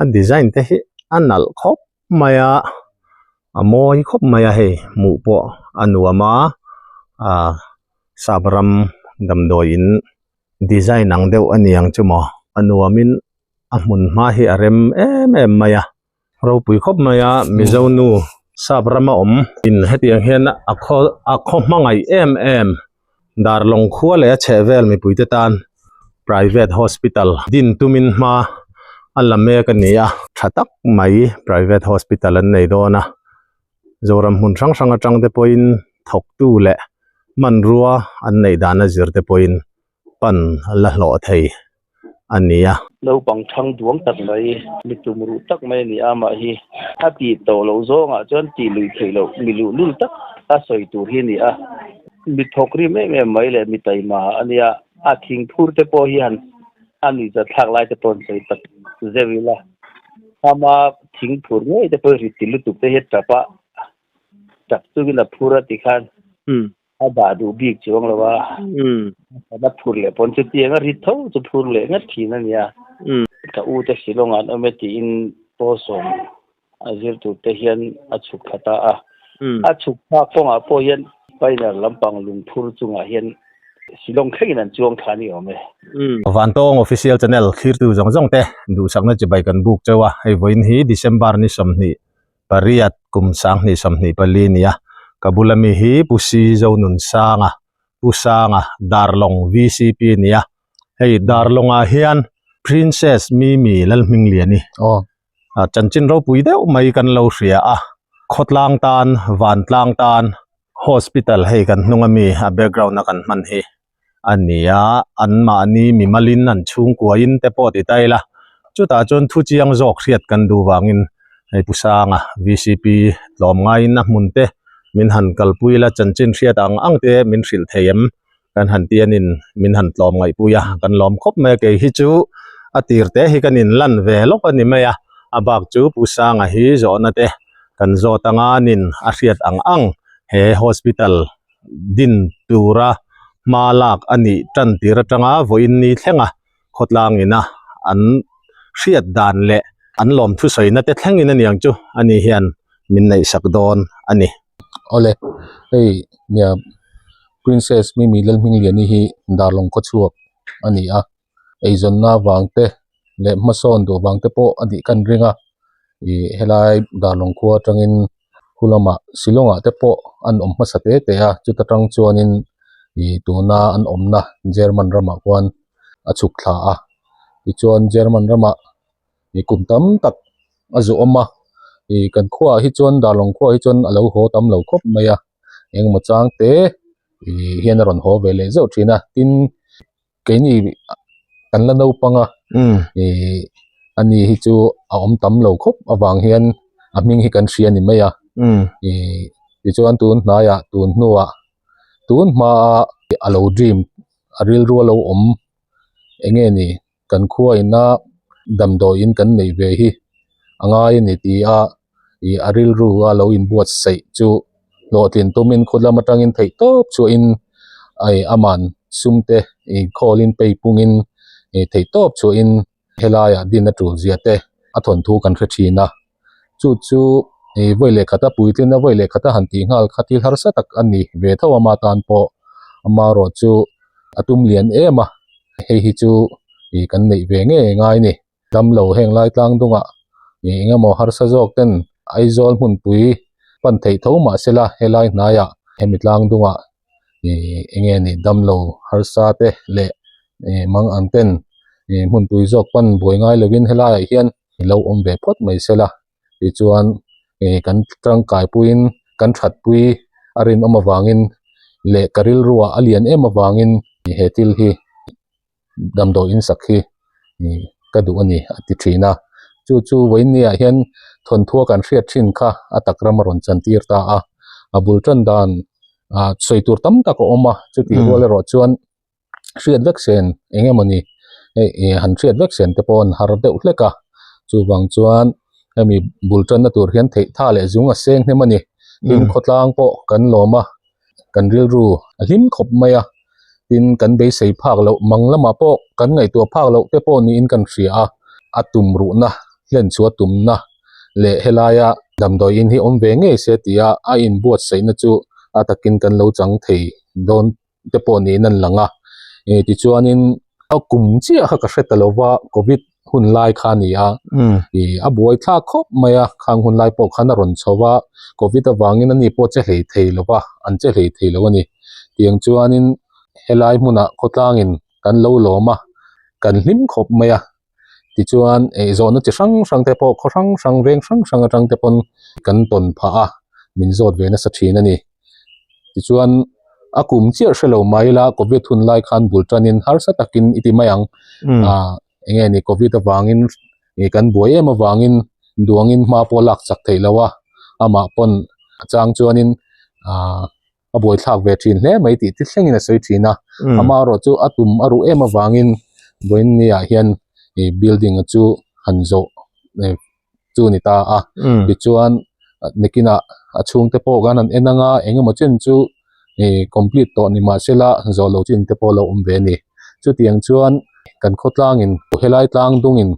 A design te hi a nalh khawp mai a a mawi khawp mai a hei hmuh pawh a nuam a ah sap ram damdawi in design ang deuh a ni ang chu maw a nuam in a hmun hma hi a rem em em mai a ropui khawp mai a mizo nu sap rama awm in hetiang hian a khaw a khaw hmangaih em em Darlawng khua leh a chhehvel mipuite tan private hospital din tumin hma a la mek a ni a, tha tak mai private hospital an nei dawn a, Zoram hmun hrang hrang atang te pawhin thawktu leh hmanrua an neih dan a zir te pawhin pan la hlawh thei a ni a. Naupang thang duang tak mai, mi tum ruh tak mai a ni a, amah hi a tih tawh loh zawngah chuan tih luih theih loh mi luhlul tak a sawi tur hi a ni a. Mi thawk rim em em mai leh mi taima a nia, a thingphur te pawh hi han a nuihzat thlak lai te pawh an sawi tak zeuh ila, ama thingphur ngei te pawh hi rit ti lutuk te hi a tap a, tap chungin a phur a ti khan. A dah duh bik chuang lo a, a phur leh pawn chutiang a rit tho chu phur leh ngat thin a nia. Ka u te Shillong ah an awm e tiin Pawlsawm a zir tur te hian a chhuk thla ta a. A chhuk thlak kawngah pawh hian Pioneer lampang lungphur chungah hian Shillong thlengin an chuang thla a ni awm e. Vantawng Official Channel thlirtu zawng zawng te duhsakna chibai kan buk chauh a, hei vawiin hi December ni 20 pariat kum 2024 nia ka bula mi hi Pu Si Zonunsanga Pu Sanga Darlawng VCP nia hei Darlawngah hian Princess Mimi Lalhmingliani a chanchin ropui deuh mai kan lo hria a khawtlang tan vantlang tan hospital hei kan hnung ami a background a kan hman hi a ni a anmahni mimalin an chhungkuain te pawh ti ta ila chutah chuan thu chiang zawk hriat kan duh vangin hei Pu Sanga V C P tlawm ngaiin a hmun te min han kalpui ila chanchin hriat ang ang te min hrilh thei em kan han ti anin min han tlawm ngaihpui a kan lawm khawp mai a kei hi chu a tir te hi kan inlan ve lawk a ni mai a a bak chu Pu Sanga hi zawhna te kan zawt anga anin a hriat ang ang he hospital din tura hma lak a nih tan tir atanga vawiin ni thlenga khawtlang ina an hriat dan leh an lawm thusawina te thlengin a niang chu ani hian min neihsak dawn a ni. Awle, hei nia Princess Mimi Lalhmingliani hi Darlawng khawchhuak a ni a, eizawnna vang te leh hmasawn duh vang te pawh a nih kan ring a, ih helai Darlawng khua atangin khu lamah Shillong ah te pawh an awm hmasa te te a chuta tang chuanin ih tuna an awmna German ramah khuan a chhuk thla a tichuan German ramah ih kum tam tak a zu awm a ih kan khuaah hi chuan Darlawng khuaah hi chuan a lo haw tam lo khawp mai a engemaw chang te ih hian a rawn haw ve leh zeuh thin a tin. Keini kan la naupang a ih ani hi chu a awm tam lo khawp avang hian a hming hi kan hria a ni mai a ih tichuan tun hnaiah tun hnuah tun hmaa a lo dream a rilru a lo awm eng nge ni kan khua ina damdawiin kan neih ve hi a ngai a ni ti a ih a rilru a lo inbuatsaih chu hlawhtlin tumin khaw lam atangin theih tawp chhuahin ih aman sum te ih khawlin pei pungin ih theih tawp chhuahin helaiah din a tul zia te a thawnthu kan hre thin a chu chu ih vawi leh khata puitlin a vawi leh khata han tih nghal kha thil harsa tak a ni ve tho ama tan pawh amaherawh chu a tum lian em a hei hi chu ih kan neih ve ngei ngai a ni. Damlo heng lai tlang dungah ih eng emaw harsa zawk ten Aizawl hmunpui pan theih tho mah sela helai hnaiah hemi tlang dungah ih eng nge ni damlo harsa te leh ih mang ang ten ih hmunpui zawk pan buai ngai lovin helaiah hian i lo awm ve phawt mai sela tichuan ih kan tangkai puiin kan thatpui a rinawm avangin leh ka rilruah a lian em avangin he thil hi. Damdawi in sak hi ka duh a ni a ti thin a, chu chu vawiinniah hian thawnthua kan hriat thin kha a tak ram a rawn chantir ta a, a bul tan dan ah sawi tur tam tak a awm a, chutih rual erawh chuan hriat vek sen eng emawni hei han hriat vek sen te pawh an har deuh hlek a, chuvang chuan hemi bul tanna tur hian theih tha leh zung a seng hnem a ni, tin khawtlang pawh kan lawm a. kan rilru a hlim khawp mai a tin kan beisei phak loh mang lamah pawh kan ngaihtuah phak loh te pawh niin kan hria a a tum ruhna hlen chhuah tumna leh helaia damdawi in hi awm ve ngei se tia a inbuatsaihna chu a takin kan lo chang thei dawn te pawh niin an lang a ih tichuanin a kum chiah kha ka hre ta lo va covid hun lai kha a ni a ih a buai thlak khawp mai a khang hun lai pawh khan a rawn chho a covid avangin ani pawh che hlei thei lo va an che hlei thei lo a ni tiang chuanin helai hmunah khawtlangin kan lo lawm a kan hlim khawp mai a tichuan ih zawhna chi hrang hrang te pawh khaw hrang hrang veng hrang hrang atang te pawn kan tawn phah a min zawt ve nasa thin a ni tichuan a kum chiah hre lo mai ila covid hun lai khan bul tanin harsa takin i ti mai ang ah eng nge ni covid avangin ih kan buai em avangin duangin hma pawh a lak chak theih loh a amah pawn a chang chuanin ah. a buaithlak ve thin hle mai tih te thlengin a sawi thin a amaherawh chu a tum a ruh em avangin vawiin ni ah hian ih building a chu han zawh chu a ni ta a tichuan nakinah a chhungte pawh khan an en anga engemaw chen chu ih complete tawh ni mahsela zawh loh chin te pawh a lo awm ve a ni chutiang chuan kan khawtlangin helai tlang dungin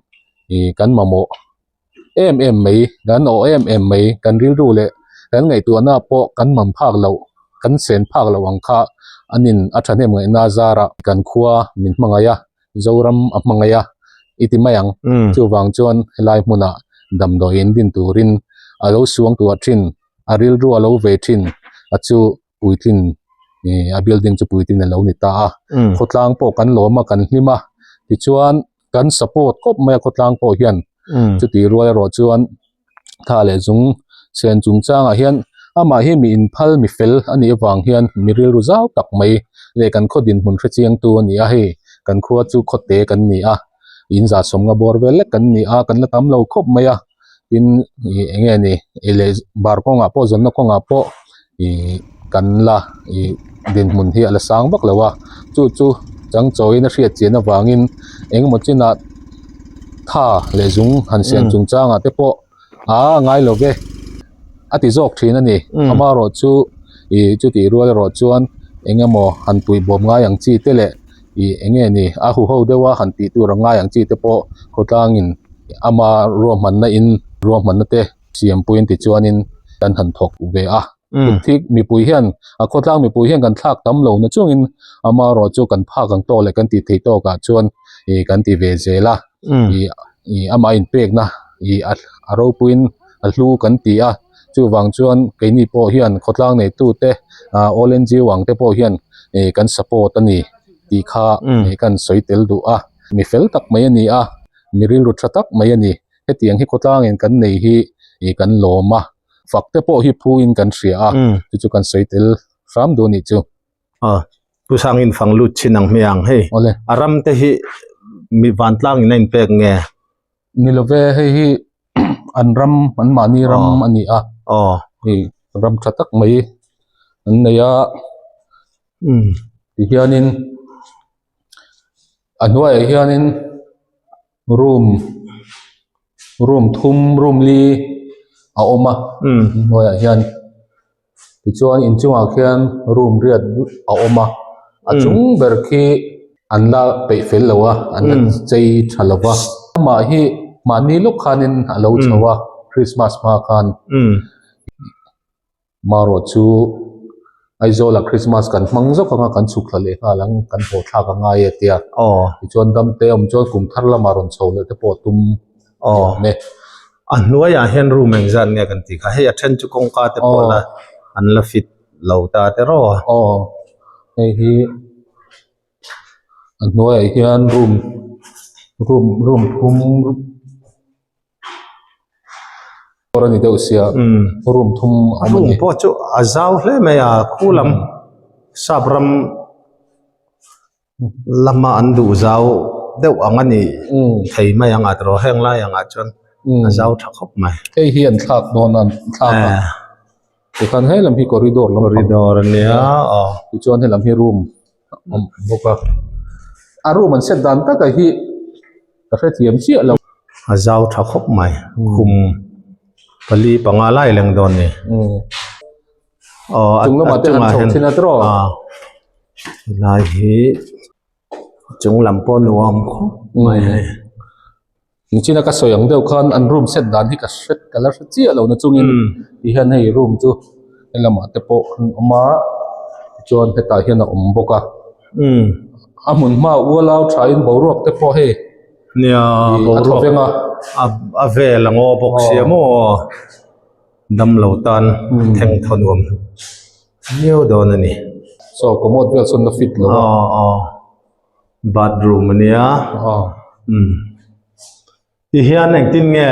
ih kan mamawh. em em mai kan awh em em mai kan rilru leh kan ngaihtuahna pawh kan man phak loh kan sen phak loh ang kha anin a thahnem ngaihna zarah kan khua min hmangaih a Zoram a hmangaih a i ti mai ang chuvang chuan helai hmunah damdawi in din turin a lo suang tuah thin a rilru a lo ve thin a chu puitlin ih a building chu puitlin a lo ni ta a khawtlang pawh kan lawm a kan hlim a tichuan kan support khawp mai a khawtlang pawh hian chuti rual erawh chuan tha leh zung sen chungchangah hian amah hi mi inphal mi fel a nih avang hian mi rilru zau tak mai leh kan khaw dinhmun hre chiangtu a ni a hei kan khua chu khawte kan ni a in zah sawmnga bawr vel lek kan ni a kan la tam lo khawp mai a tin ih eng nge ni ih leh bar kawngah pawh zawnna kawngah pawh ih kan la ih dinhmun hi a la sang vak lo a chu chu chang chawiin a hriat chian avangin engemaw chinah tha leh zung han siam chung changah te pawh a ngai lo ve a ti zawk thin a ni amaherawh chu ih chutih rual erawh chuan engemaw han puihbawm ngai ang chi te leh ih eng nge ni a huho deuha han tih tur a ngai ang chi te pawh khawtlangin ama ruahmanna in ruahmanna te siampuiin tichuanin kan han thawk ve a thik mipui hian a khawtlang mipui hian kan thlak tam lo na chungin amaherawh chu kan phak ang tawk leh kan tih theih tawkah chuan ih kan ti ve zel a ih ih amah inpekna ih a ropuiin a hlu kan ti a chuvang chuan keini pawh hian khawtlang neitute ah all N_G_O ang te pawh hian ih kan support a ni tih kha ih kan sawi tel duh a mi fel tak mai a ni a mi rilru tha tak mai a ni hetiang hi khawtlangin kan nei hi ih kan lawm a fak te pawh hi phuin kan hria a chu chu kan sawi tel hram duh a nih chu. Aw Pu Sangin fang lut chin ang hmiang hei a ram te hi mi vantlangin a inpek nge? Ni love hei hi an ram an mahni ram a ni a hei ram tha tak mai an nei a tihianin a hnuaiah hianin room room thum room li a awm a hnuaiah hian. Tichuan inchungah khian room riat a awm a a chung ber khi an la peih fel lo a an la chei tha lo va amah hi mahni lawk khanin a lo chho a Christmas hma khan marawh chu Aizawlah Christmas kan hmang zawk anga kan chhuk thla leh nghal ang kan haw thlak a ngai e tia tichuan damte awm chuan kum thar lamah rawn chho leh te pawh a tum awm e. A hnuaiah hian room engzat nge kan tih kha hei a then chu kawngka te pawh la an la fit lo ta te rawh a. Aw hei hi a hnuaiah hian room room room thum a ni deuh sia room thum a awm a ni. Room pawh chu a zau hle mai a khu lam sap ram. Lama an duh zau deuh ang a ni thei mai ang a tawh heng lai angah chuan a zau tha khawp mai. Hei hi an thlak dawn a an thlak a tikhan he lam hi corridor lam corridor a nia aw tichuan he lam hi room a awm bawk a a room an set dan taka hi ka hrethiam chiah lo. A zau tha khawp mai khum pali panga lai leng dawn a ni. Aw a chung lamah te han chungah chho hian thin a tiraw ah helai hi chung lam pawh nuam khawp mai hei. Nichina ka sawi ang deuh khan an room set dan hi ka hre ka la hre chiah lo na chungin ti hian hei room chu helamah te pawh an awm a tichuan hetah hian a awm bawk a a hmun hma ualau thain boruak te pawh hei Nia boruak a vel a ngaw bawk sia maw damlo tan theng thaw nuam viau dawn a ni. Saw commode vel sawn la fit lo a. Aw aw bathroom a nia. Aw. Umm ti hian engtin nge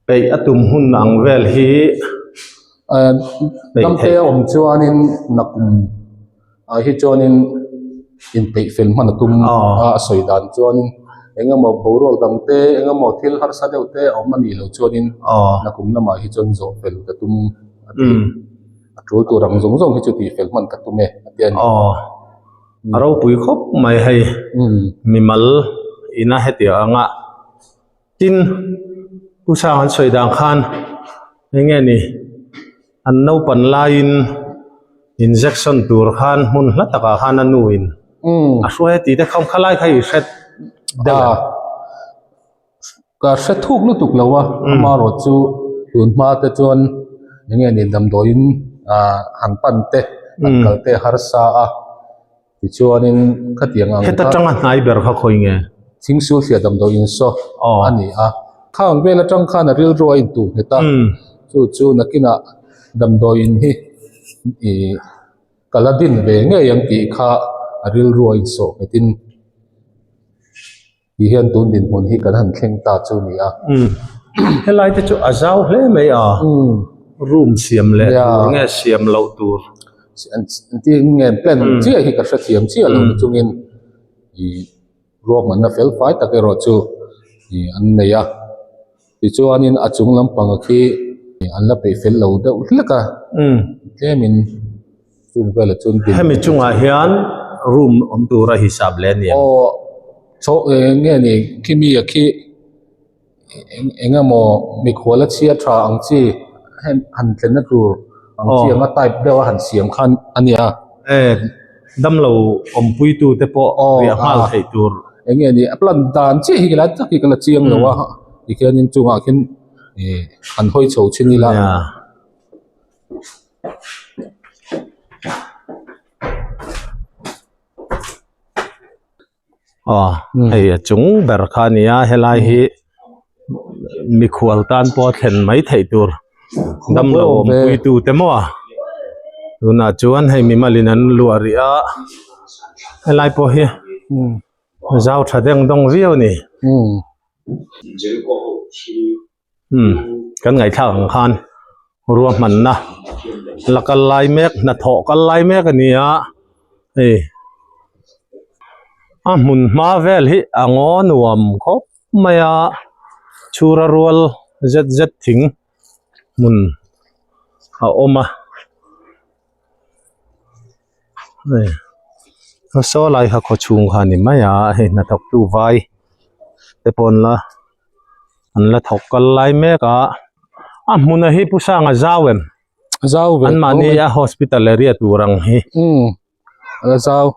peih a tum hun ang vel hi peih theih. Damte awm chuanin nakum ah hi chuanin inpeih fel hman a tum a a sawi dan chuanin eng emaw boruak dang te eng emaw thil harsa deuh te a awm a nih loh chuanin nakum lamah hi chuan zawh fel ka tum a ti a tul tur ang zawng zawng hi chu tih fel hman ka tum e a ti a ni. A ropui khawp mai hei mimal ina hetiang anga Tin, Pu Sang an sawi dan khan eng nge ni an naupan laiin injection tur khan hmun hla takah khan a nu in a hruai a tih te kha khalai kha i hre deuh em? Ka hre thuk lutuk lo a, amaherawh chu tun hma te chuan eng nge ni damdawiin han pan te han kal te harsa a. Tichuanin khatiang ang Heta tanga hnai ber kha khawi nge? Thingsul hriat damdawi insaw a ni a. Khang vel atang khan a rilru a intuh nghet a, chu chu nakinah damdawi in hi ih ka la din ve ngei ang tih kha a rilru a insawh nghetin ti hian tun dinhmun hi kan han thleng ta chu a ni a. Helai te chu a zau hle mai a, room siam leh tur nge siam loh tur. An ti nge plan chiah hi ka hrethiam chiah lo na chungin ih ruahmanna fel fai tak erawh chu ih an nei a. Tichuanin a chung lampang khi an la peih fel lo deuh hlek a, tlemin chung velah chuan din. Hemi chungah hian room awm tura hisap leh a ni ang. Aw chho eng nge ni khi mi a khi eng eng emaw mikhual a chhia tha ang chi han tlenna tur ang chi anga type deuh a han siam khan a nia. E damlo awmpuitu te pawh riah nghal theih tur. Eng nge ni a plan dan chiah hi ka la tak hi ka la chiang lo a tikhianin chungah khian ih an hawi chho chin ila. Aw hei a chung ber kha a nia helai hi mikhual tan pawh thlen mai theih tur damlo awmpui tu te maw tunah chuan hei mimalin an luah rih a helai pawh hi zau tha deng dawng viau a ni. Umm kan ngaihthlak ang khan ruahmanna la kal lai mek hnathawh kal lai mek a ni a hei a hmun hma vel hi a ngaw nuam khawp mai a chhura rual zet zet thing hmun a awm a hei saw lai kha khaw chhung kha a ni mai a hei hnathawk tu vai te pawh an la. An la thawk kal lai mek a, a hmuna hi Pu Sanga zau em? Zau ve An mahni a hospital area tur ang hi. Umm a zau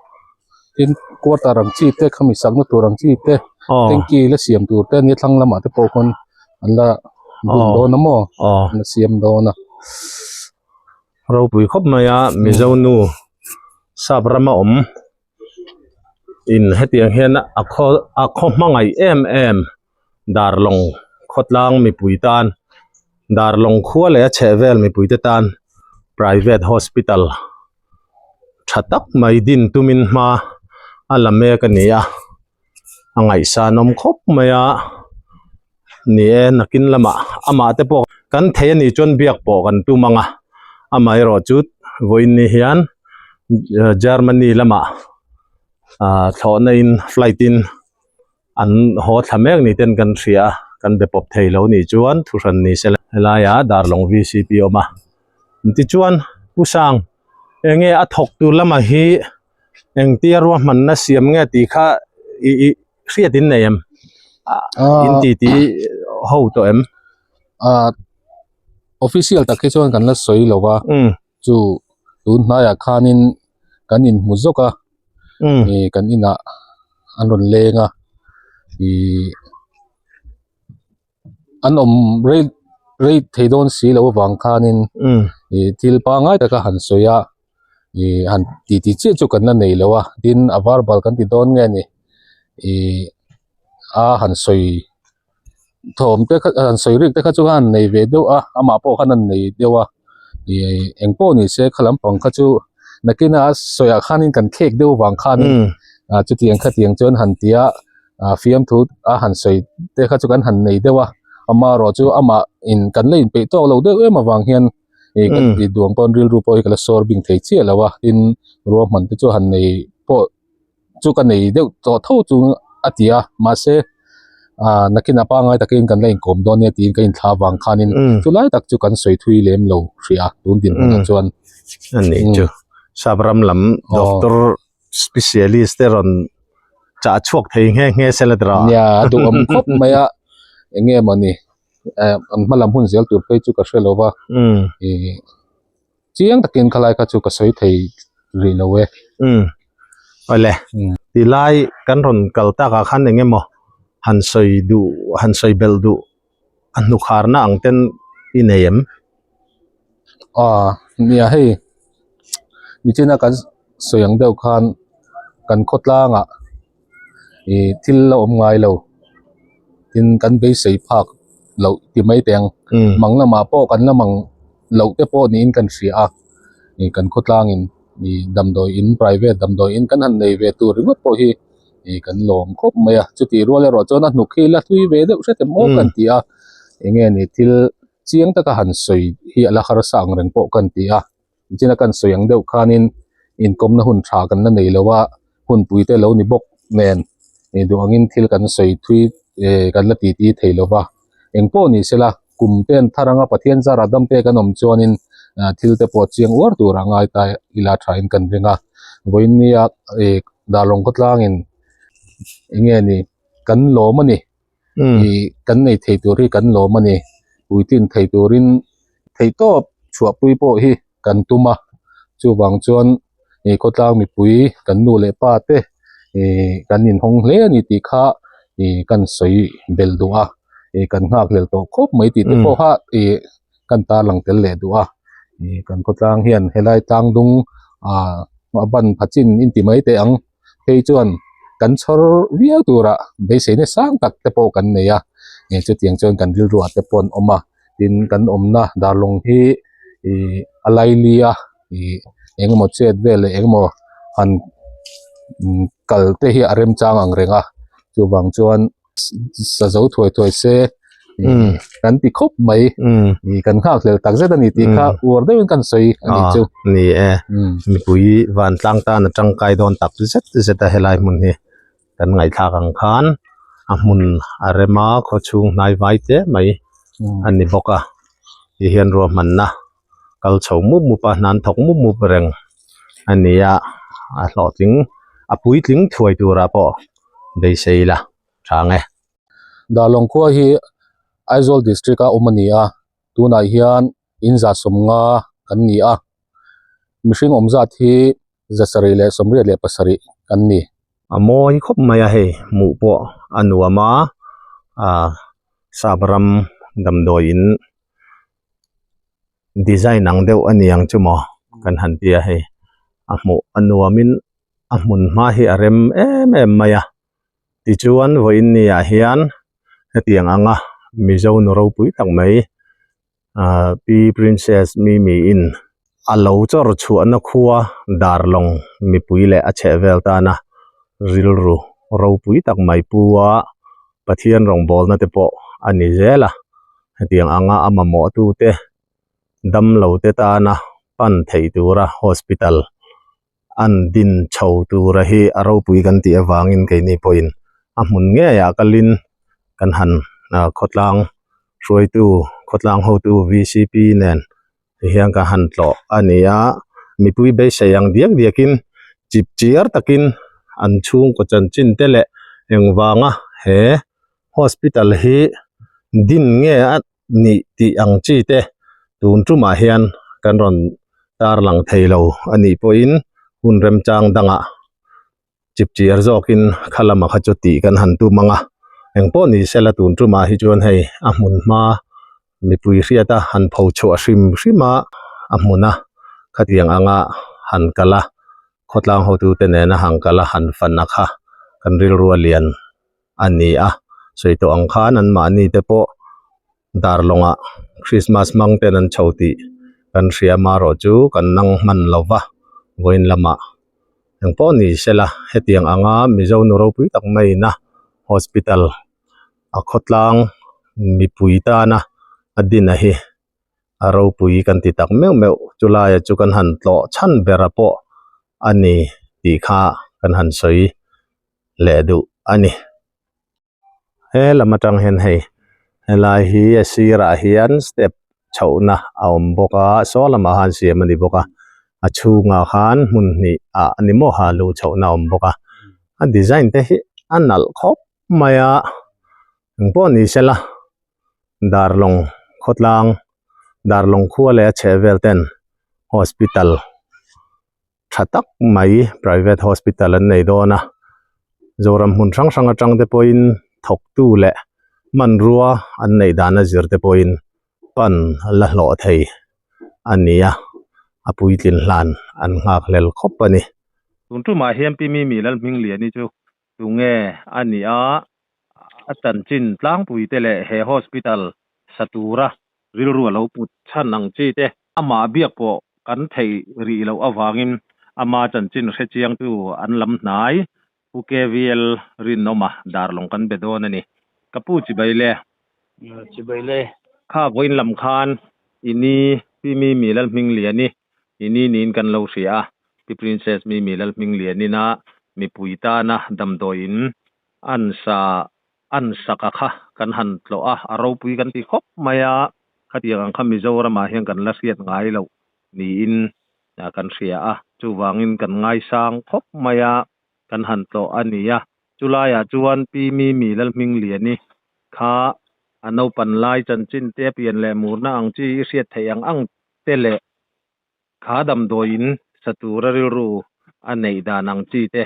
tin quarter ang chi te khami sakna tur ang chi te tanky la siam tur te ania thlang lamah te pawh khawn an la bun dawn a maw an la siam dawn a. Ropui khawp mai a Mizo nu sap rama awm. In hetiang hian a khaw a khaw hmangaih em em darlawng khawtlang mipui tan darlawng khua leh a chhehvel mipui te tan private hospital tha tak mai din tumin hma a la mek a ni a a ngaihsan awm khawp mai a ni e nakin lamah amah te pawh kan thei a nih chuan biak pawh kan tum ang a amaherawh chu vawiin ni hian Germany lamah ah thlawhna in flight in an haw thla mek ni ten kan hria a kan be pawp thei lo nih chuan thuhran ni se la helaiah darlawng V C P a awm a tichuan Pu Sang eng nge a thawk tur lamah hi engtia ruahmanna siam nge tih kha i i hriat in nei em in ti ti ho tawh em ah official tak hi chuan kan la sawi lo va chu tun hnaiah khanin kan inhmu zawk a ih kan inah an rawn leng a ih. an awm rei rei thei dawn si loh avang khanin ih thil pangngai taka han sawi a ih han ti ti chiah chu kan la nei lo a tin a verbal kan ti dawn nge ni ih a han sawi thawm te kha han sawi rik te kha chu han nei ve deuh a amah pawh khan a nei deuh a ih engpawh ni se kha lampang kha chu nakin a sawi ah khanin kan khek deuh vang khanin ah chutiang khatiang chuan han ti a ah fiamthu a han sawi te kha chu kan han nei deuh a amaherawh chu amah in kan la inpeih tawk lo deuh em avang hian ih kan tih duang pawn rilru pawh hi ka la sawr bing thei chiah lo a tin ruahman te chu han nei pawh chu ka nei deuh tawh tho chu a ti a mahse ah nakin a pangngai takin kan la inkawm dawn nia tiin ka inthla avang khanin chu lai tak chu kan sawi thui lem lo hrih a tun dinhmunah chuan a nih chu sap ram lam doctor specialist te rawn chah chhuak thei nghe nghe se la tira nia a duhawm khawp mai a eng nge mawni eh an hma lam hun zel tur phei chu ka hre lo va ih chiang takin khalai kha chu ka sawi thei rih lo e. Umm awle tilai kan rawn kal takah khan eng emaw han sawi duh han sawi belh duh a hnukharna ang ten i nei em? Aw nia hei nichina kan sawi ang deuh khan kan khawtlangah ih thil la awm ngai lo tin kan beisei phak loh ti mai teh ang mang lamah pawh kan la mang loh te pawh niin kan hria a ih kan khawtlangin ih damdawi in private damdawi in kan han nei ve tur ringawt pawh hi ih kan lawm khawp mai a chutih rual erawh chuan a hnuk hi la hlui ve deuh hret em aw kan ti a eng nge ni thil chiang taka han sawi hi a la harsa ang reng pawh kan ti a. Nichina kan sawi ang deuh khanin inkawmna hun tha kan la nei lo a, hunpui te lo ni bawk nen ih duh angin thil kan sawi thui eh kan la titi thei lo va. Eng pawh ni sela kum te an thar anga Pathian zara dam te kan awm chuanin ah thil te pawh chiang uar tur a ngai ta ila thain kan ring a. Vawiin nia ih Darlawng khawtlangin eng nge ni kan lawm a ni. Ih kan nei thei tur hi kan lawm a ni puitlin thei turin theihtawp chhuahpui pawh hi kan tum a chuvang chuan ih khawtlang mipui kan nu leh pa te ih kan inhawng hle a ni tih kha ih kan sawi belh duh a ih kan nghakhlel tawh khawp mai tih te pawh kha ih kan tarlang tel leh duh a ih kan khawtlang hian helai tlangdung ah a ban pha chin inti mai teh ang. Hei chuan kan chhawr viau turah beiseina sang tak te pawh kan nei a, eng chutiang chuan kan rilruah te pawh an awm a, tin kan awmna darlawng hi ih a laili a ih eng emaw chet vel leh eng emaw han kal te hi a remchang ang reng a, chuvang chuan sa zo thuai thuai se kan ti khawp mai kan nghak hlel tak zet a ni tih kha uar deuhin kan sawi a ni chu ni e mipui vantlang tan a tangkai dawn tak zet zet a helai hmun hi kan ngaihthlak ang khan a hmun a rem a khaw chhung hnai vai te mai a ni bawk a ti hian ruahmanna kal chho mup mup a hnan thawk mup mup reng a ni a a hlawhtling a puitling thuai turah pawh beisei la tha ang e. Darlawng khua hi Aizawl district a awm a ni a tunah hian in za sawmnga kan ni a mihring awm zat hi 787 kan ni. A mawi khawp mai a hei hmuh pawh a nuam a ah sap ram damdawi in design ang deuh a ni ang chu maw kan han ti a hei a hmuh a nuam in a hmun hma hi a rem em em mai a tichuan vawiin ni ah hian hetiang anga mizo nu ropui tak mai ah pi princess mimi in a lo chawr chhuahna khua darlawng mipui leh a chhehvel tana rilru ropui tak mai pu a Pathian rawngbawlna te pawh a ni zel a hetiang anga a mamawh tute damlo te tana pan theih tura hospital an din chho tura hi a ropui kan tih avangin keini pawhin a hmun ngeiah kalin kan han khawtlang hruaitu khawtlang hotu V C P nen ti hian ka han tlawh a ni a mipui beisei ang diak diakin chip chiar takin an chhungkaw chanchin te leh engvanga he hospital hi din nge a nih tih ang chi te tun tumah hian kan rawn tarlang thei lo a nih pawhin hun remchang dangah chip chiar zawkin kha lamah kha chu tih kan han tum ang a. Engpawh ni sela tun tumah hi chuan hei a hmun hma mipui hriata han pho chhuah hrim hrim a a hmun a khatiang anga han kal a khawtlang hotute nena han kal a han fan a kha kan rilru a lian a ni a sawi tawh ang khan anmahni te pawh darlawngah Christmas hmang ten an chho tih kan hria marawh chu kan nang hman lo va vawiin lamah engpawh ni sela hetiang anga Mizo nu ropui tak maiin a hospital a khawtlang mipui tana a din a hi a ropui kan ti tak meuh meuh chu laia chu kan han tlawh chhan bera pawh a ni tih kha kan han sawi leh duh a ni. He lam atang hian hei helai hi a sirah hian step chhohna a awm bawk a saw lamah khan siam a ni bawk a a chhungah khan hmun hnih ah a ni maw ha luh chhohna a awm bawk a a design te hi a nalh khawp mai a engpawh ni sela darlawng khawtlang darlawng khua leh a chhehvel ten hospital tha tak mai private hospital an nei dawn a Zoram hmun hrang hrang atang te pawhin thawktu leh hmanrua an neih dan a zir te pawhin pan la hlawh thei a ni a a puitlin hlan an nghak hlel khawp a ni. Tun tumah hian Pi Mimi Lalhmingliani chu tunge a nih a, a chanchin tlangpui te leh he hospital sa tura rilru a lo put chhan ang chi te amah biak pawh kan theih rih loh avangin ama chanchin hre chiangtu an lam hnai Pu KVL Rinawma darlawng kan be dawn a ni. Ka pu chibai le. Chibai le. Kha vawiin lam khan i ni Pi Mimi Lalhmingliani i ni niin kan lo hria a, Pi Princess Mimi Lalhminglianina mipui tana damdawiin an sa an saka kha kan han tlawh a, a ropui kan ti khawp mai a, khatiang ang kha Mizoramah hian kan la hriat ngai loh niin kan hria a, chuvangin kan ngaisang khawp mai a, kan han tlawh a ni a. Chulaiah chuan Pi Mimi Lalhmingliani kha a naupan lai chanchin te pian leh murna ang chi i hriat theih ang ang te leh Kha damdawiin sa tura rilru a neih dan ang chi te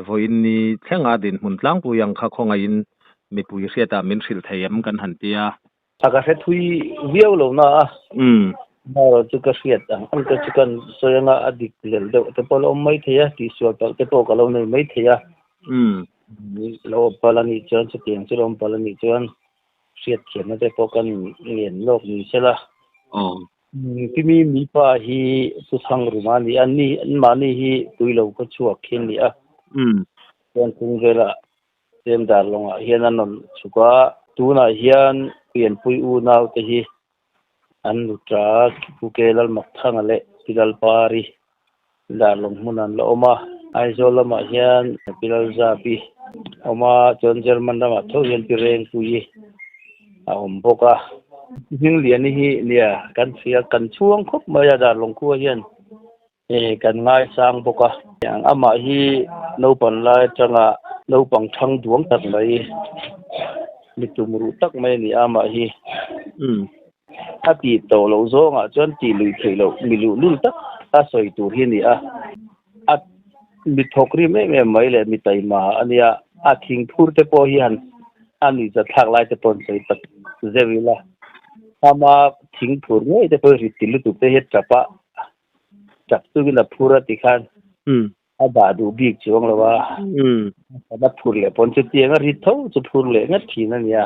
vawiin ni thlenga dinhmun tlangpui ang kha khawngaihin mipui hriatah min hrilh thei em kan han ti a. A ka hre thui viau lo na a, erawh chu ka hriat ang ang te chu kan sawi anga a dik lel deuh te pawh a lo awm mai thei a, tihsual palh te pawh ka lo nei mai thei a. Lo awm palh a nih chuan chutiang chu lo awm palh a nih chuan hriatthiamna te pawh kan ngen lawk ni sela. Kimi mipa hi Thuthang ruma a ni a, ni anmahni hi tuilo khaw chhuak khi a ni a. Chuan chung velah tlem dar lawngah hian an rawn chhuk a, tunah hian pianpui unau te hi an nuta Pu Ke Lalmakthanga leh Pi Lalpari Darlawng hmun an la awm a. Aizawl lamah hian Pi Lalzapi a awm a, chuan German ramah tho hian Pi Rengpuii a awm bawk a. Hmingliani hi nia kan hria, kan chhuang khawp mai a Darlawng khua hian kan ngaisang bawk a. Amah hi naupang lai atanga naupang thang duang tak mai, mi tum ruh tak mai a ni a amah hi. A tih tawh loh zawngah chuan tih lui theih loh mi luhlul tak a sawi tur hi a ni a, a mi thawk rim em em mai leh mi taima a nia, a thingphur te pawh hi han a nuihzat thlak lai te pawh an sawi tak zeuh ila, ama thingphur ngei te pawh hi rit ti lutuk te hi a tap a, tap chungin a phur a ti khan a dah duh bik chuang lo a, a phur leh pawn chutiang a rit tho chu phur leh ngat thin a nia.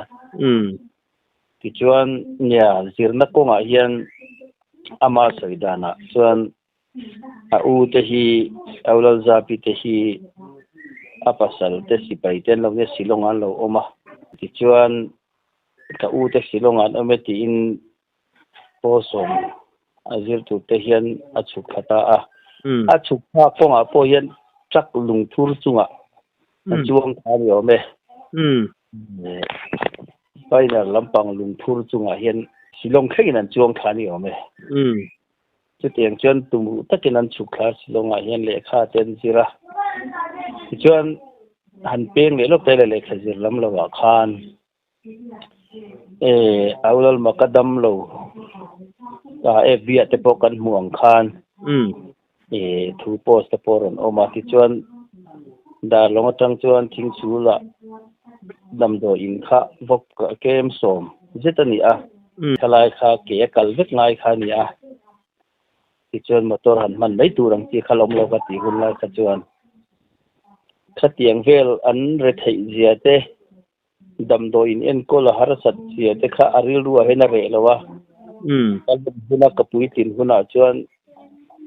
Tichuan, nia, zirna kawngah hian ama sawi danah chuan a u te hi, Aulalzapi te hi a pasal te sipai te an lo nia Shillong ah an lo awm a. Tichuan, ka u te Shillong ah an awm e tiin pawlsawm a zir tur te hian a chhuk thla ta a. A chhuk thlak kawngah pawh hian truck lungthur chungah a chuang kha a ni awm e. Final lampang lungphur chungah hian Shillong thlengin an chuang thla a ni awm e. Chutiang chuan tumruh takin an chhuk thla Shillongah hian lehkha te an zir a. Tichuan han peng leh lawk te lehkha zir lam lovah khan Aulal Makadam lo FB ah te pawh kan hmuh ang khan thu post te pawh a rawn awm a. Tichuan Darlawng atang chuan Thingchhulah. Damdawiin kha vawk kem sawm zet a ni a, thalai kha ke a kal vek ngai kha a ni a, tichuan motor han hman mai tur ang chi kha la awm lo ka tih hun lai kha chuan khatiang vel an re theih zia te damdawiin enkawl a harsat zia te kha a rilru ah hian a reh lo a, ka lawm huna ka puitlin hunah chuan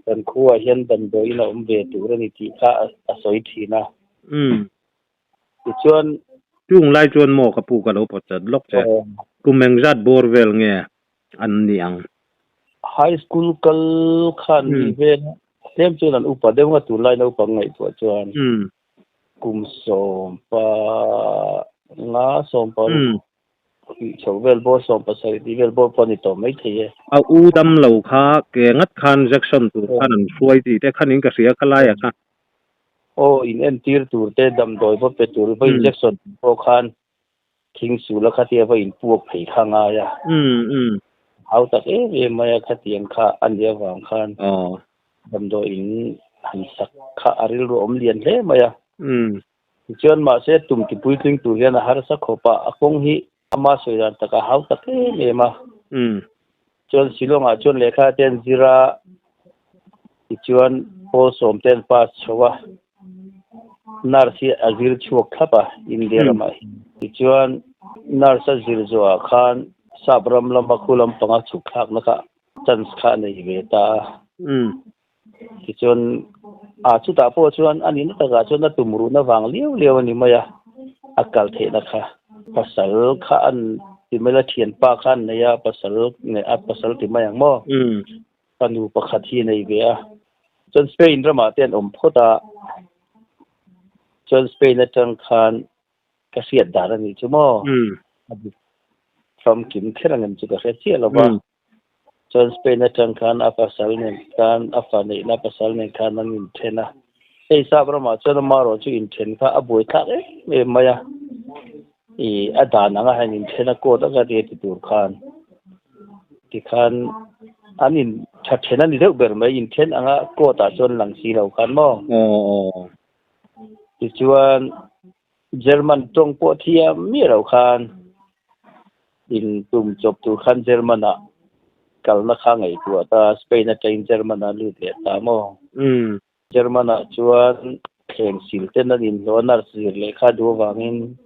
kan khuaah hian damdawiin a awm ve tur a ni tih kha a sawi thin a. Tichuan. Chung lai chuan maw ka pu ka lo pawt chat lawk che. Kum engzat bawr vel nge an ni ang? High school kal khan ni vel tlem chuan an upa deuh nga tunlai naupang ngaihtuah chuan kum sawmpa nga sawmpa ruk tih chho vel bawr 17 tih vel bawr pawh a ni tawh maithei e. A u dam lo kha ke ngat khan jection tur khan an hruai tih te khan in ka hria kha laiah kha. Aw, in entir tur te, damdawi va pe tur, va injection tur pawh khan thing sul a khatia va inpuak phei kha ngai a. Hau tak em em mai a khatiang kha a nih avang khan damdawi in han sak kha a rilru awm lian hle mai a. Tichuan mahse tum ti puitling tur hian a harsa khawp a, a kawng hi ama sawi dan tak a hau tak em em a. Chuan Shillong ah chuan lehkha te an zir a, tichuan pawl sawm te an pass chho a, nurse hi a zir chhuak thlap a India ramah hian. Tichuan nurse a zir zawhah khan sap ram lama khu lampanga chhuk thlakna kha chance kha a nei ve ta a. Tichuan a chutah pawh chuan a nihna takah chuan a tum ruhna vang liau liau a ni mai a, a kal theihna kha. Pasal kha an ti mai la, thianpa kha an nei a, pasal nge a pasal ti mai ang maw? Fanu pakhat hi a nei ve a. Chuan Spain ramah te an awm phawt a, chuan Spain atang khan ka hriat dan a nih chu maw? A dik famkim kher ang em chu ka hre chiah lo va. Chuan Spain atang khan a pasal nen khan a fa neihna pasal nen khan an inthen a. Hei sap ramah chuan amarawh chu inthen kha a buai thlak em em mai a. Ih a dan anga han inthen a court anga ti ti tur khan tikhan an in tha then a ni deuh ber mai inthen anga court ah chuan lang si lo khan maw. Tichuan German tawng pawh thiam miah lo khan in tum chawp tur khan German ah kalna kha ngaihtuah ta, Spain atangin German ah lut leh ta maw? German ah chuan thleng sil ten an inhlawh a, nurse zir leh kha duh avangin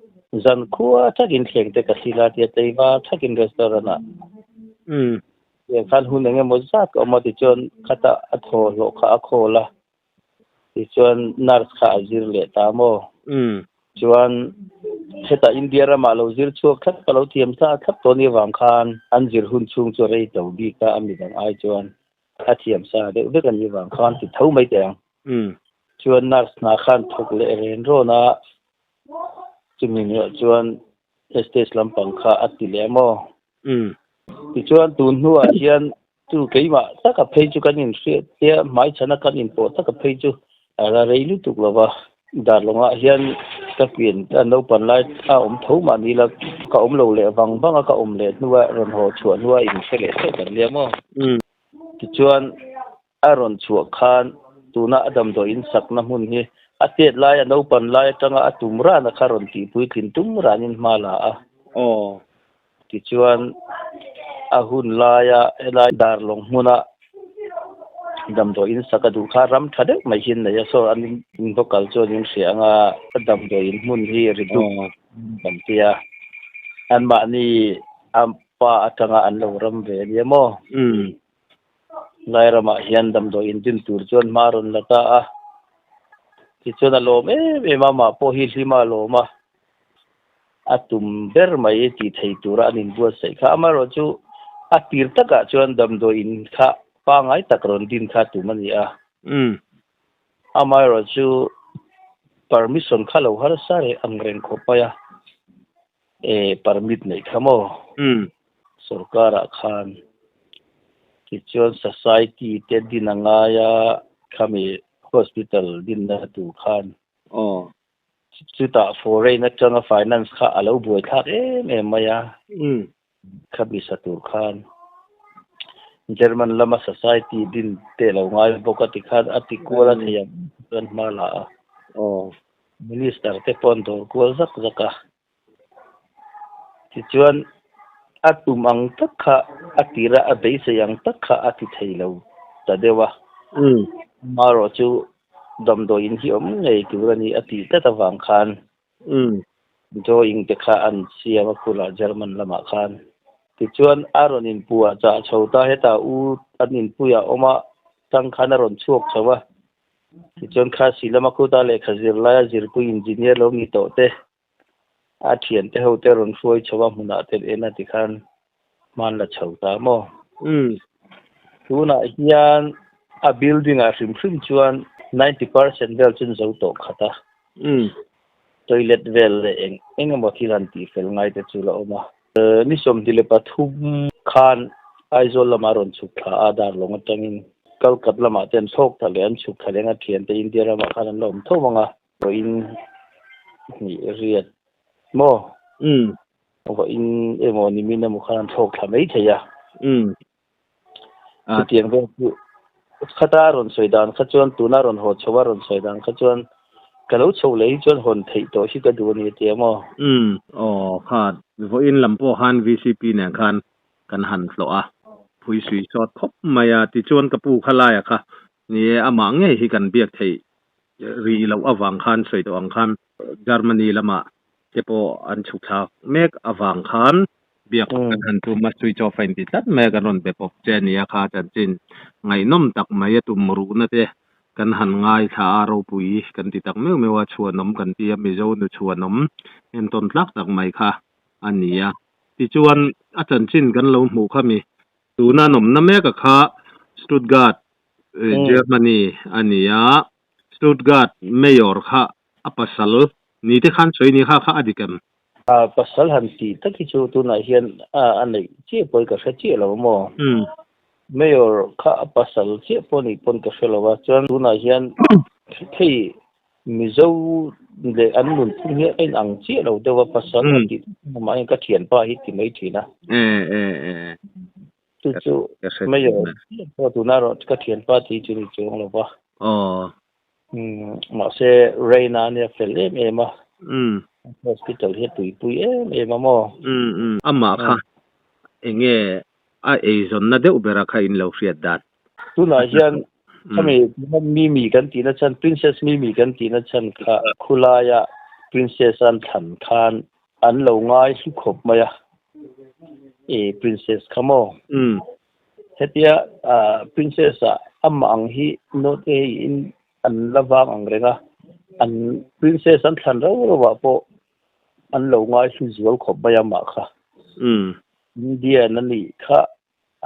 zan khua thakin thleng te ka thil a tia tleiva thakin restaurant ah tiang khan hun eng emaw zat ka awm a tichuan khata a thaw hlawh kha a khawl a. Tichuan nurse kha a zir leh ta maw? Chuan hetah India ramah lo zir chhuak thlap ka lo thiam sa thlap tawh ni avang khan an zir hun chhung chu rei to bik a, a midang ai chuan a thiam sa deuh vek a nih avang khan ti tho mai teh ang. Chuan nurse hna khan thawk leh ren rawn a, chumi niah chuan stage lampang kha a ti leh maw? Tichuan tun hnuah hian Chu keimah taka phei chu kan inhriat tia hmaichhana kan inpawh taka phei chu a la rei lutuk lo va. Darlawngah hian ka pian a naupan lai a awm tho mah ni la, ka awm lo leh vang vang a, ka awm leh hnua rawn haw chhuah hnua inhre leh chauh kan nia maw? Tichuan a rawn chhuah khan tuna a damdawi in sakna hmun hi a tet lai a naupan lai atanga a tum rana kha rawn tihpuitlin tum ranin hma la a. Tichuan, a hun laia helai Darlawng hmuna damdawi in sak a duh kha ram tha deuh mai hi an nei a, saw an in va kal chuan in hria anga damdawi in hmun hi ri dup kan ti a, anmahni a pa atanga an lo ram ve a nia maw? Lai ramah hian damdawi in din tur chuan hma a rawn la ta a, tichuan a lawm em em a, amah pawh hi hlim a lawm a. A tum ber mai tih thei tura an inbuatsaih kha. Amaherawhchu a tir takah chuan damdawi in kha pangngai tak rawn din kha tum a ni a. Amaherawhchu permission kha lo harsa reh ang reng khawp mai a, e permit neih kha maw? Sorkarah khan tichuan society te din a ngai a, khami hospital dinna tur khan. Chutah foreign atanga finance kha a lo buai thlak em em mai a, kha bisa tur khan German lama society din te lo ngai bawk a ti khan a ti kual a thei ang chuan hma la a. Minister te pawh an dawr kual zak zak a. Tichuan a tum ang tak kha a tira a beisei ang tak kha a ti thei lo ta deuh a. Amaherawh chu damdawiin hi awm ngei tur a ni a tih tlat avang khan drawing te kha an siam a khulah German lamah khan. Tichuan a rawn inpuah chah chho ta hetah u an inpuiah awm a tang khan a rawn chhuak chho a. Tichuan Khasi lama khuta lehkha zir laia zirpui engineer lo ni tawh te a thiante ho te rawn hruai chho a hmunah te en a tikhan hman la chho ta maw? Tunah hian a building ah hrim hrim chuan 90% vel chu an zo tawh khat a. Toilet vel leh eng eng emaw thil han tih fel ngai te chu la awm a. Ni 23 khan Aizawl lamah rawn chhuk thla a, Darlawng atangin Kalkat lamah te an thlawk thla leh an chhuk thla leh ang a thiante India ramah khan an la awm tho ang a. Vawiin hnih riat maw? Vawiin emaw nimin emaw khan an thlawk thla mai thei a. Chutiang vel chu khata rawn sawi dan kha chuan tuna rawn haw chho a rawn sawi dan kha chuan ka lo chho leh hi chuan hawn theih tawh hi ka duh a ni a ti a maw? Aw kha vawiin lam pawh khan VCP nen khan kan han hlawh a, phui sui sawt khawp mai a, tichuan ka pu kha laia kha ni e, amah ngei hi kan biak theih rih loh avang khan sawi tawh ang khan Germany lamah te pawh an chhuk thlak mek avang khan biak kan han tum a, switch off a inti tlat mai a, kan rawn be bawk che a nia kha chanchin ngaihnawm tak mai a tum ruhna te kan han ngaithla a, ropui kan ti tak meuh meuh a, chhuanawm kan ti a, Mizo nu chhuanawm entawn tlak tak mai kha a ni a. Tichuan a chanchin kan lo hmuh kha mi tuna an awmna mek a kha Stuttgart, Germany a ni a, Stuttgart Mayor kha a pasal ni te khan sawi ni kha kha a dik em? A pasal han tih tak hi chu tunah hian a neih chiah pawhin ka hre chiah lo maw? Mayor kha a pasal chiah pawh nih pawn ka hre lo a, chuan tunah hian hei Mizo leh an nun phung hi a inang chiah lo deuh a, pasal han tih tak hi amah hian ka thianpa hi ti mai thin a. Chu chu Mayor chiah pawh tunah erawh ka thianpa tih chu ni chuang lo va. Mahse Raina ania fel em em a, hospital hi a tuipui em em a maw? Amah kha enge a eizawnna deuh bera kha in lo hriat dan? Tunah hian khami Mimi kan tihna chhan Princess Mimi kan tihna chhan kha khulaia Princess an thlan khan an lo ngai hlu khawp mai a, e Princess kha maw? Hetia Princess ah amah ang hi note in an la vang ang reng a, an Princess an thlan rauh rauh ah pawh an lo ngai hlu zual khawp mai a amah kha. Indian a nih kha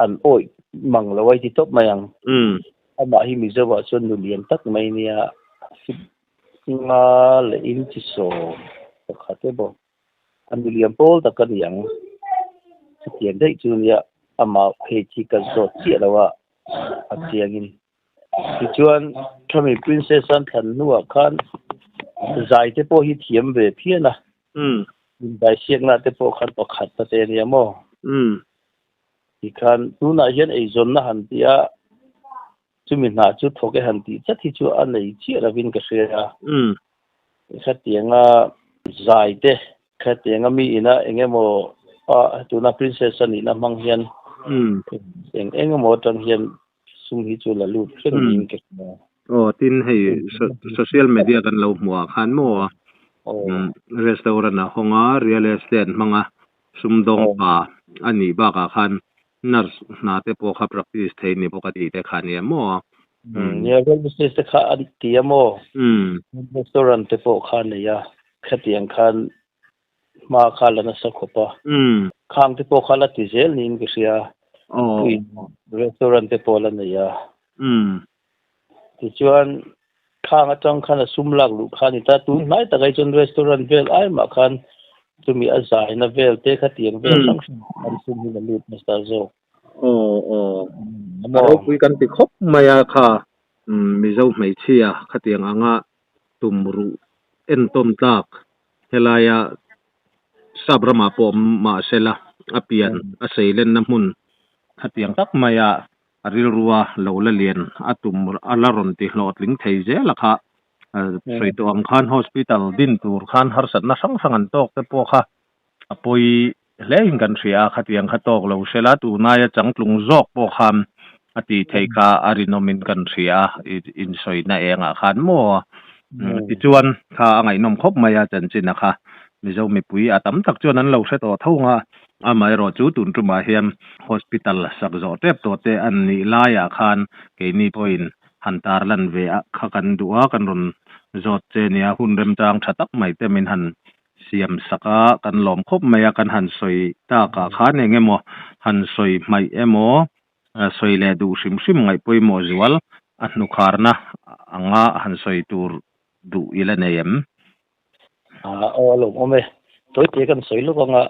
an awih mang lo a i ti tawp mai ang. Amah hi Mizo ah chuan nu lian tak mai nia fit nga leh inchi 11 emaw A ni lian pawl tak a ni ang. Chutiang daih chu nia amah phei chi ka zawt chiah lo a, a chiangin. Tichuan Thami Princess an thlan hnuah khan zai te pawh hi thiam ve phian a. Zai siakna te pawh khan pakhat ta te a nia maw? Tikhan tunah hian eizawnna han ti a, chumi hna chu thawk e han tih chat hi chu a nei chiah lovin ka hria a. Khatianga zai te, khatianga mi ina eng emaw a tuna princess a nihna hmang hian eng eng emaw atang hian sum hi chu la lut reng niin ka hria. Aw, tin hei social media kan lo hmuh ah khan maw restaurant a hawng a, real estate hmang a, Sumdawng pa a nih bakah khan nurse hna te pawh kha practice thei ni bawk a tih te kha nia maw? Nia, real estate te kha an ti a maw? Restaurant te pawh kha a nei a, khatiang khan hma kha la nasa khawp a. Khang te pawh kha la ti zel niin ka hria. Restaurant te pawh la nei a. Tichuan khang atang khan a sum lak luh kha a ni ta. Tun hnai takah hi chuan restaurant vel ai mah khan chumi a zaina vel te khatiang vel hrang hrang an sum hi a lut nasa zawk. Aw aw a ropui kan ti khawp mai a kha Mizo hmeichhia khatiang anga tum ruh entawn tlak helaia sap ramah pawh mahsela a pian a seilenna hmun khatiang tak maia A rilrua lo la lian a tum a la rawn ti hlawhtling thei zel a kha. Sawi tawh ang khan hospital din tur khan harsatna hrang hrang an tawk te pawh kha a pawi hlein kan hria a, khatiang kha tawk lo hrela tunaia changtlung zawk pawh khan a tih theih kha a rinawmin kan hria a, insawina engah khan maw tichuan kha a ngaihnawm khawp mai a chanchin a kha Mizo mipui a tam tak chuan an lo hre tawh tho nga, amaherawh chu tun tumah hian hospital sak zawh tep tawh te an nih laiah khan keini pawhin han tarlan ve a kha kan duh a, kan rawn zawt che nia hun remchang tha tak mai te min han siam sak a, kan lawm khawp mai a, kan han sawi takah khan eng emaw han sawi hmaih emaw sawi leh duh hrim hrim ngaih pawimawh zual a hnukharna anga han sawi tur duh i la nei em? Aw a lawmawm e, tawite kan sawi lawk anga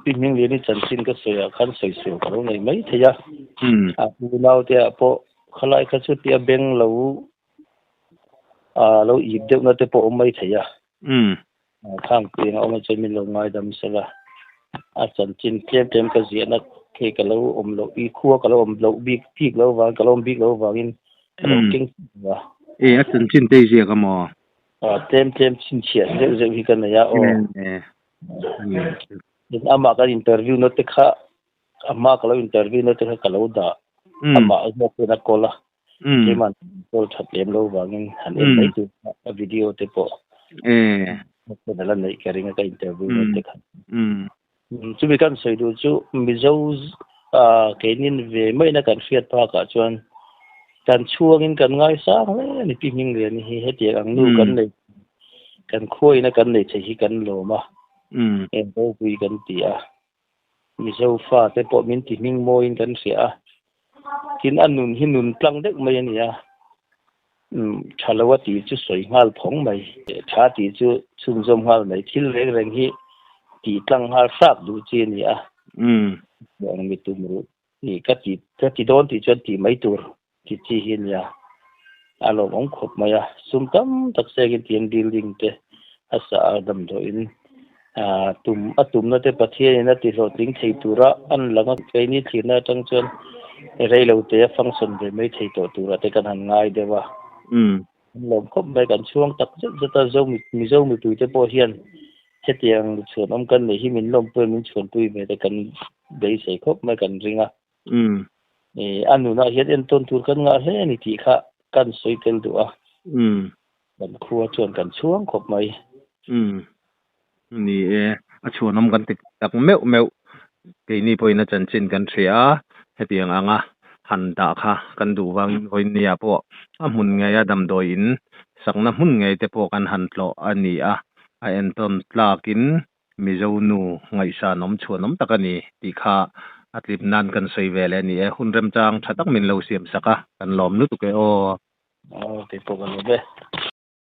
Pi Hmingliani chanchin ka sawi ah khan sawi sual ka lo nei mai thei a, a unaute ah pawh khalai kha chu tia beng lo lo ip deuhna te pawh awm mai thei a. Khang piang a awm a chuan min lo ngaidam sela, a chanchin tlem tlem ka ziahna khi ka lo awm loh i khua ka lo awm loh bik bik lo vang ka lo awm bik lo vangin ka lo keng a. E a chanchin te i ziak a maw? Tlem tlem chhinchhiah zeuh zeuh hi ka nei a aw. Tin amah kan interview na te kha a hma ka lo interview na te kha ka lo dah amah zawk hian a call a. Keimah call that lem lo vangin han en mai tur a video te pawh a la neih ka ring a ka interview na te kha. Chumi kan sawi duh chu Mizo keinin ve maina kan hriat phakah chuan kan chhuangin kan ngaisang hle a ni Pi Hmingliani hi hetiang ang nu kan nei kan khuaina kan nei thei hi kan lawm a eng ropui kan ti a. Mizo fate pawh min ti hming mawiin kan hria a, tin a nun hi nun tlang deuh mai a ni a, umm tha lo a tih chu sawi nghal phawng mai, tha tih chu chhunzawm nghal mai, thil reng reng hi tih tlang nghal hrak duh chi a ni a, ang mi tum ruh tih ka ti ka ti dawn tih chuan tih mai tur ti chi hi a nia, a lawmawm khawp mai a, sum tam tak sengin tiang building te a sa a damdawiin ah tum a tumna te Pathianin a ti hlawhtling thei tura an lang a, keini thlirna atang chuan reilo te a function ve mai thei tawh tura te kan han ngai deuh a, an lawm khawp mai kan chhuang tak zet zet a, zo Mizo mipui te pawh hian hetiang chhuanawm kan neih hi min lawmpui a min chhuanpui ve te kan beisei khawp mai kan ring a. Umm. Eh, a nunah hian entawn tur kan ngah hle a ni tih kha kan sawi tel duh a. Umm. Kan khua chuan kan chhuang khawp mai. Umm. Ni e, a chhuanawm kan ti tak meuh meuh. Keini pawhin a chanchin kan hria a, hetiang anga han dah kha kan duh vangin vawinia pawh a hmun ngeia damdawi in sakna hmun ngei te pawh kan han tlawh a ni a, a entawn tlakin Mizo nu ngaihsanawm chhuanawm tak a ni tih kha a tlip nan kan sawi ve leh a ni e. Hun remchang tha tak min lo siam sak a, kan lawm lutuk e aw. Aw, kei pawh ka lawm e.